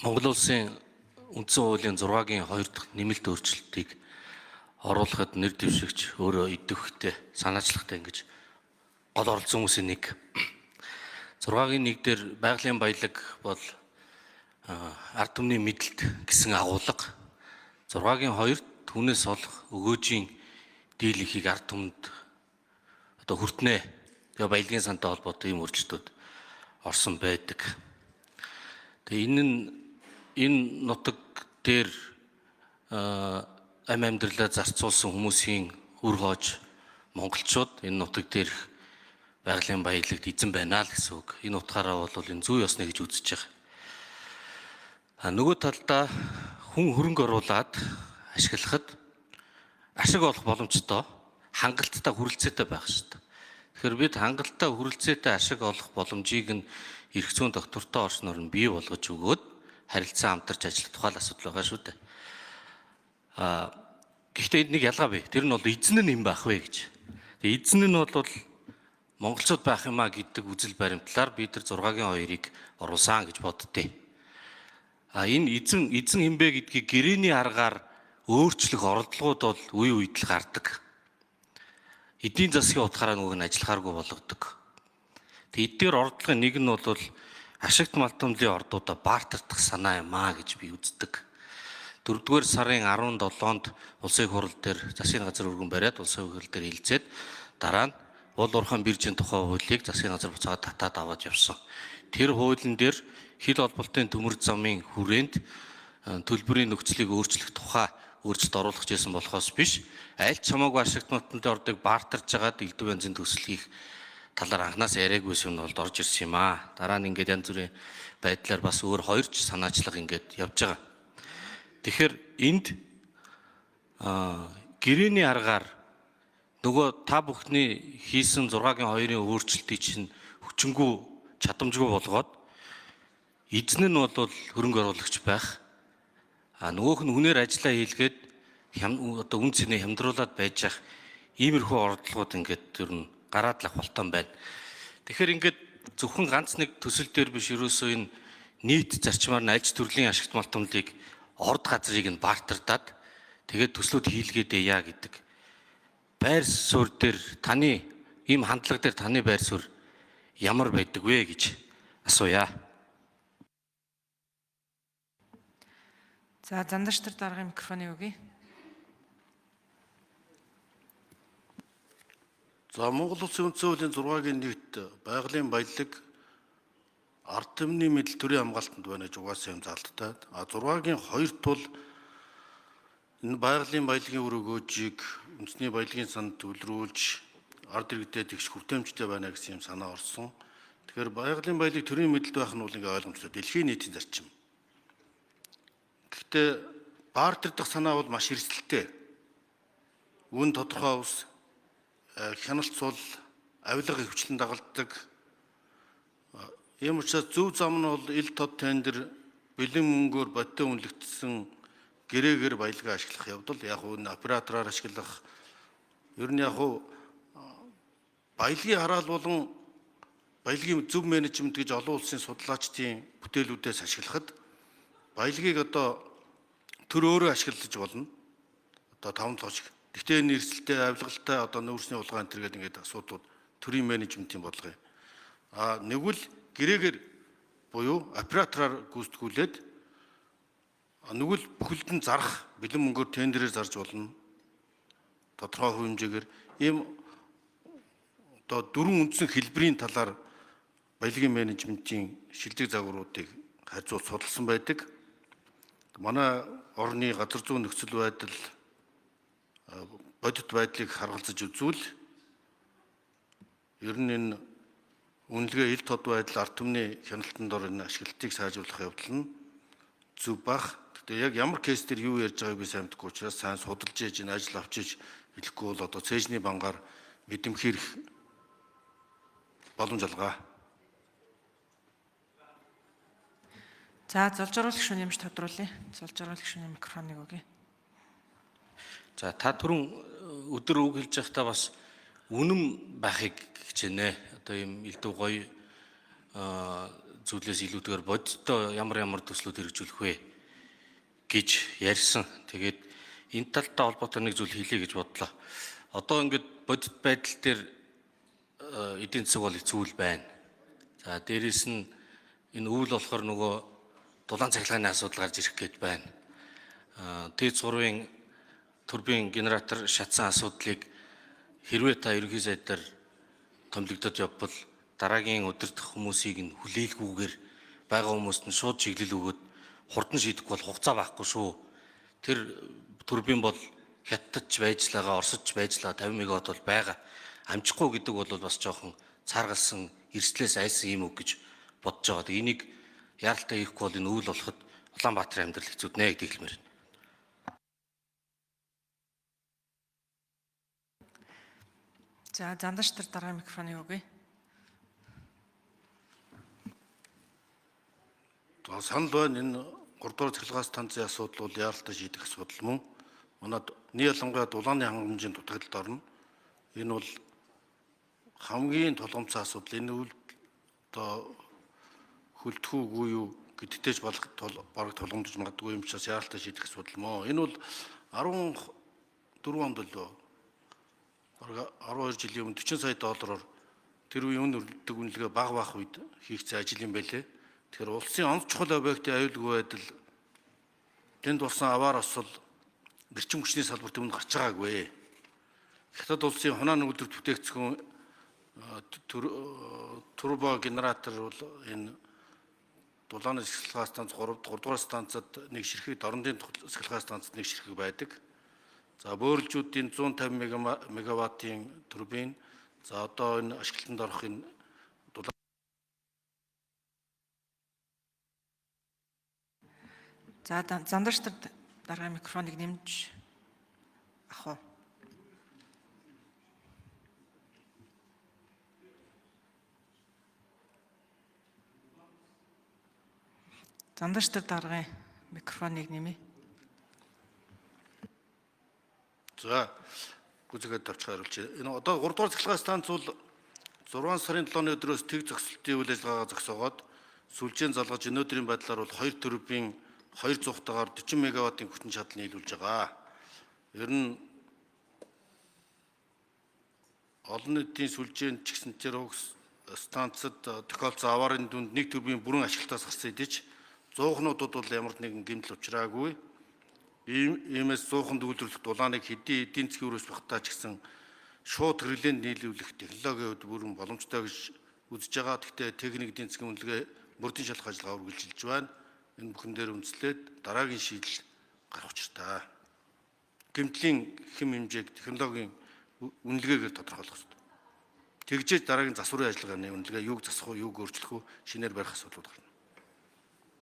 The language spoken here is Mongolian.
Монгол улсын үндсэн хуулийн 6-гийн 2 дахь нэмэлт өөрчлөлтийг оруулахад нэр дэвшигч өөрөө идэвхтэй санаачлагтай ингэж гол оролцсон хүмүүсийн нэг. 6-гийн 1 дээр байгалийн баялаг бол ард түмний мэдлэлт гэсэн агуулга. 6-гийн 2-т түүнээс олох өгөөжийн дийлэнхийг ард түмэнд одоо хүртнэ. Тэгээ баялагын сантай холбоотой ийм өөрчлөлтүүд орсон байдаг. Тэгээ энэ нь энэ нутаг дээр ам амьдралаа зарцуулсан хүмүүсийн үр хоож монголчууд энэ нутаг дээрх байгалийн баялагт эзэн байна л гэсэн үг. Энэ утгаараа бол энэ зүй ёсны гэж үзэж байгаа. А нөгөө талдаа хүн хөрөнгө оруулаад ашиглахад ашиг олох боломжтой, хангалттай хүрэлцээтэй байх хэрэгтэй. Тэгэхээр бид хангалттай хүрэлцээтэй ашиг олох боломжийг нь эрх зүйн доктортой орсноор нь бий болгож өгөөд харилцан хамтарч ажиллах тухай асуудал байгаа шүү дээ. А гэхдээ энд нэг ялгаа бий. Тэр нь бол эзэн нь юм байх вэ гэж. Тэгээ эзэн нь бол монголчууд байх юмаа гэдэг үзэл баримтлаар бид нар 6-гийн 2-ыг оруулсан гэж боддتي. А энэ эзэн эзэн хинбэ гэдгийг гэрээний аргаар өөрчлөх оролдлогууд бол үе үед л гардаг. Эдийн засгийн утгаараа нөгөө нь ажиллахааргүй болгодог. Тэг эдгээр оролдлогын нэг нь бол ашигт малтамлын ордуудаа бартардах санаа юм аа гэж би үздэг. 4-р сарын 17-нд улсын хурал дээр засгийн газар өргөн бариад улсын хурал дээр хэлцээд дараа нь уул уурхайн биржийн тухай хуулийг засгийн газар буцаагаад татаад аваад явсан. Тэр хуулийн дээр хил холболтын төмөр замын хүрээнд төлбөрийн нөхцөлийг өөрчлөх тухай өөрчлөлт оруулах гэсэн болохоос биш аль ч хамаагүй ашигт малтамлын ордыг бартарж хагаад элдв янзын төсөл хийх талаар анханаас яриагүйс юм бол орж ирсэн юм аа. Дараа нь ингээд янз бүрийн байдлаар бас өөр хоёр ч санаачлага ингээд явж байгаа. Тэгэхээр энд гэрээний аргаар нөгөө та бүхний хийсэн 6-гийн 2-ын өөрчлөлтийг чинь хүчингү чадамжгүй болгоод эзэн нь бол хөрөнгө оруулагч байх. А нөгөөх нь хүнээр ажиллаа хийлгээд одоо үн цэнэ хямдруулад байж ах иймэрхүү оролдлогууд ингээд ер нь гараад лах болтон байна. Тэгэхээр ингээд зөвхөн ганц нэг төсөл дээр биш ерөөсөө энэ нийт зарчмаар нь альж төрлийн ашигт малтамлыг орд газрыг нь бартардаад тэгээд төслүүд хийлгээд яа гэдэг байр суурь дээр таны ийм хандлага дээр таны байр суурь ямар байдаг вэ гэж асууя. За Зандаштар даргын микрофоныг өгье. За Монгол Улсын үндсэн хуулийн 6-гийн 1-т байгалийн баялаг ард түмний мэдэл төрийн хамгаалтанд байна гэж угаасаа юм залттай. А 6-гийн 2-т бол энэ байгалийн баялагын үр өгөөжийг үндэсний баялагын санд төвлөрүүлж ард иргэдэд тэгш хүртээмжтэй байна гэсэн юм санаа орсон. Тэгэхээр байгалийн баялаг төрийн мэдэлд байх нь бол ингээ ойлгомжтой. Дэлхийн нийтийн зарчим. Гэхдээ бартер дах санаа бол маш эрсдэлтэй. Үн тодорхой ус хяналт сул авилга хөвчлэн дагалддаг. Ийм учраас зөв зам нь бол ил тод тендер бэлэн мөнгөөр бодтой үнэлэгдсэн гэрээгээр баялгаа ашиглах явдал яг үн оператороор ашиглах ер нь яг уу баялагын хараал болон баялагын зөв менежмент гэж олон улсын судлаачдын бүтээлүүдээс ашиглахад баялагийг одоо төр өөрөө ашиглаж болно. Одоо 5 тооч. Гэхдээ энэ эрсдэлтэй авилгалтай одоо нүүрсний хулгай энэ төр гэдэг ингээд асуудлууд төрийн менежментийн бодлого юм. А нэгвэл гэрээгээр буюу оператороор гүйцэтгүүлээд нэгвэл бүхэлд нь зарах бэлэн мөнгөөр тендерээр зарж болно. Тодорхой хувь хэмжээгээр ийм одоо дөрвөн үндсэн хэлбэрийн талаар баялагын менежментийн шилдэг загваруудыг харьцуул судалсан байдаг. Манай орны газар зүйн нөхцөл байдал бодит байдлыг харгалзаж үзвэл ер нь энэ үнэлгээ ил тод байдал ард түмний хяналтанд дор энэ ашиглалтыг сайжруулах явдал нь зөв бах. Гэтэ яг ямар кейс дээр юу ярьж байгааг би сайн мэдэхгүй учраас сайн судалж ээж энэ ажил авч иж хэлэхгүй бол одоо цээжний бангаар мэдэмхийрэх боломж алгаа. За золжруулах гишүүн нэмж тодруулъя. Золжруулах гишүүний микрофоныг өгье. За та түрүүн өдөр үг хэлж байхдаа бас үнэн байхыг хичээнэ. Одоо ийм элдв гоё зүйлээс илүүтэйгээр бодиттой ямар ямар төслүүд хэрэгжүүлэх вэ гэж ярьсан. Тэгээд энэ талтай холбоотой нэг зүйл хэлье гэж бодлоо. Одоо ингээд бодит байдал дээр эдийн засаг бол хэцүү л байна. За дээрэс нь энэ өвөл болохоор нөгөө дулаан цахилгааны асуудал гарч ирэх гээд байна. ТЭЦ 3-ын турбин генератор шатсан асуудлыг хэрвээ та ерөнхий сайдаар томилогдоод явбал дараагийн удирдах хүмүүсийг нь хүлээлгүйгээр байгаа хүмүүст нь шууд чиглэл өгөөд хурдан шийдэхгүй бол хугацаа байхгүй шүү. Тэр турбин бол Хятадч байж л байгаа, Оросч байж л байгаа 50 мегаватт бол байгаа. Амжихгүй гэдэг бол бас жоохон цааргалсан эрсдлээс айсан юм үг гэж бодож байгаа. Энийг яаралтай хийхгүй бол энэ үйл болоход Улаанбаатарын амьдрал хэцүүднэ гэдгийг хэлмээр байна. За зандаш тэр дараагийн микрофоныг өгье. За санал байна. Энэ 3 дугаар цахилгаан станцын асуудал бол яаралтай шийдэх асуудал мөн. Манад нэг ялангуяа дулааны хангамжийн дутагдалд орно. Энэ бол хамгийн тулгамдсан асуудал. Энэ үйл одоо хөлдөхүүгүй юу гэдэгтэйч бараг тулгамдж магадгүй юм учраас яаралтай шийдэх асуудал мөө. Энэ бол 14 онд лөө бараг 12 жилийн өмнө 40 сая доллараар тэр үеийн үн өрлөдөг үнэлгээ бага бах үед хийгдсэн ажил юм байлээ. Тэгэхээр улсын онц чухал объектын аюулгүй байдал тэнд болсон аваар осол эрчим хүчний салбарт өмнө гарч байгаагүй. Хятад улсын хунаа нүгэлдэр бүтээгдэхүүн турбо генератор бол энэ дулааны цахилгаан станц 3 дугаар станцад нэг ширхэг, дорнодын цахилгаан станцад нэг ширхэг байдаг. За бөөрөлжүүдийн 150 мегаваттын турбин, за одоо энэ ашиглалтанд орох энэ дулаан За зандаш тэр дараагийн микрофоныг нэмж авах уу? Зандаш тэр дараагийн микрофоныг нэмье. За гүзэгээд тавчих хариулж. Энэ одоо 3 дугаар цахилгаан станц бол 6 сарын 7-ны өдрөөс тэг зөксөлтийн үйл ажиллагаагаа зогсоогоод сүлжээн залгаж өнөөдрийн байдлаар бол 2 турбин 2 зугатаагаар 40 мегаваттын хүчин чадал нийлүүлж байгаа. Ер нь олон нийтийн сүлжээнд ч гэсэн тэр уг станцад тохиолдсон аваарын дүнд нэг турбин бүрэн ашиглалтаас гарсан хэдий ч зуухнуудад бол ямар нэгэн гэмтэл учраагүй. Иймээс зуухан төгөлдрөх дулааныг хэдий эдийн засгийн өрөөс багтаа ч гэсэн шууд хэрэглээнд нийлүүлэх технологийн хувьд бүрэн боломжтой гэж үзэж байгаа. Гэхдээ техник эдийн засгийн үнэлгээ мөрдөн шалах ажиллагаа үргэлжилж байна. Энэ бүхэн дээр үндэслээд дараагийн шийдэл гарах учиртай. Гэмтлийн хэм хэмжээг технологийн үнэлгээгээр тодорхойлох хэрэгтэй. Тэгжээж дараагийн засварын ажиллагааны үнэлгээ юуг засах уу, юуг өөрчлөх үү шинээр барих асуудлууд гарна.